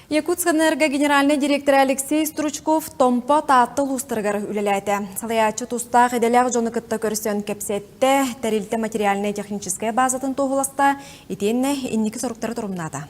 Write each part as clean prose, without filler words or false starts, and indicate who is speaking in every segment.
Speaker 1: Якутскэнерго генеральнай директора Алексей Стручков Томпо Таатта улуустарыгар үлэлээтэ. Салайааччы тустаах идэлээх дьону кытта көрсөн кэпсэттэ, тэрилтэ материальнай-техническэй базатын туоһуласта, итиэннэ инники соруктары торумнаата.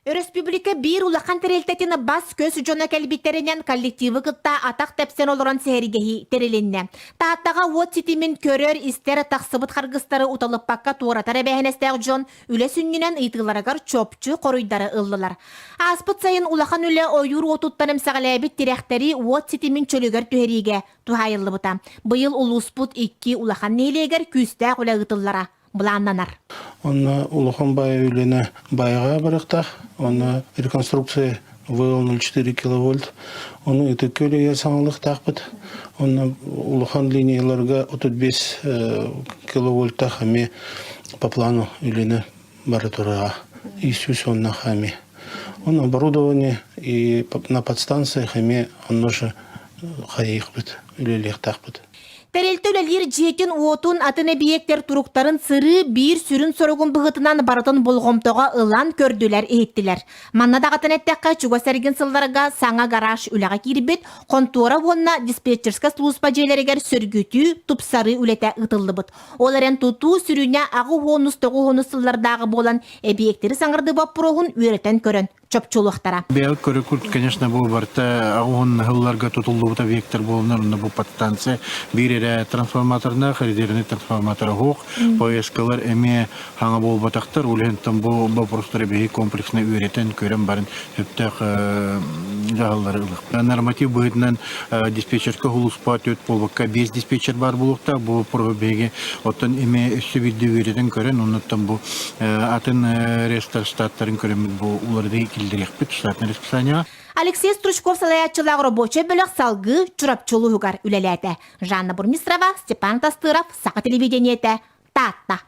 Speaker 2: Өрөспүүбүлүкэ биир улахан тэрилтэтин бас-көс дьоно кэлбиттэринэн коллективы кытта атах тэпсэн олорон сэһэргэһии тэрилиннэ. Тааттаҕа уот ситимин көрөр-истэр тахсыбыт харгыстары уталыппакка туоратар эбээһинэстээх дьон үлэ сүнньүнэн ыйытыыларыгар чопчу хоруйдары ыллылар. Ааспыт сайын улахан үлэ ойуур уотуттан эмсэҕэлээбит тирэхтэри уот ситимин чөлүгэр түһэриигэ туһаайыллыбыта. Быйыл улууспут икки улахан нэһилиэгэр күүстээх үлэ ыытыллара былааннанар.
Speaker 3: Онно улахан баай үлэни байаҕа барыахтаах. Онно реконструкция ВЛ-04 киловольт. Ону ытык көлөйө саҥалыахтаахпыт. Онно улахан линияларга 35 киловольтаах эмиэ по плану үлэни бара тураҕа. Иисус онно эмиэ. Он оборудование и на подстанциях эмиэ онно же хайыахпыт, үлэлиэхтаахпыт.
Speaker 2: Тэрилтэ үлэлиир дьиэтин-уотун, атын эбийиэктэр туруктарын сырыы биир сүрүн соругун быһыытынан барытын болҕомтоҕо ылан көрдүлэр-иһиттилэр. Манна даҕатан эттэххэ, чугас эргин сылларга саҥа гараж үлэҕэ киирбит, хонтуора уонна диспетчерскэй сулууспа дьиэлэригэр сөргүтүү, тупсарыы үлэтэ ыытыллыбыт. Ол эрэн тутуу сүрүнэ аҕыс уонус тоҕус сыллардааҕы буолан, эбийиэктэри саҥардыы боппуруоһун үөрэтэн көрөн чопчулуохтара.
Speaker 4: Бэйэл көрүкүт, конечно, бу барыта аҕыс сылларга тутуллубут объекттар буоланнар, онно бу подстанция биир эрэ трансформаторнаах, резервный трансформатор оһох, ПСКлар эмиэ хаҥа буолбатахтар, улентан бу вопростары биһи комплексно үөрэтэн, көрөн баран сөптөөх дьаһаллары ылыахпыт. Норматив быһыытынан диспетчерка улууспа төрт буолбакка биэс диспетчер баар буолуохтаах. Бу вопроһу биһиги оттон эмиэ өссө биирдэ үөрэтэн көрөн, оннуттан бу атын рестор штаттарын көрөммүт бу уларыты киллэриэхпит штатнай расписанияҕа.
Speaker 2: Алексей Стручков салайааччылаах рабочай бөлөх салгыы Чурапчы улууһугар үлэлээтэ. Жанна Бурмистрова, Степан Тастыров, Саха телевидениетэ, Таатта.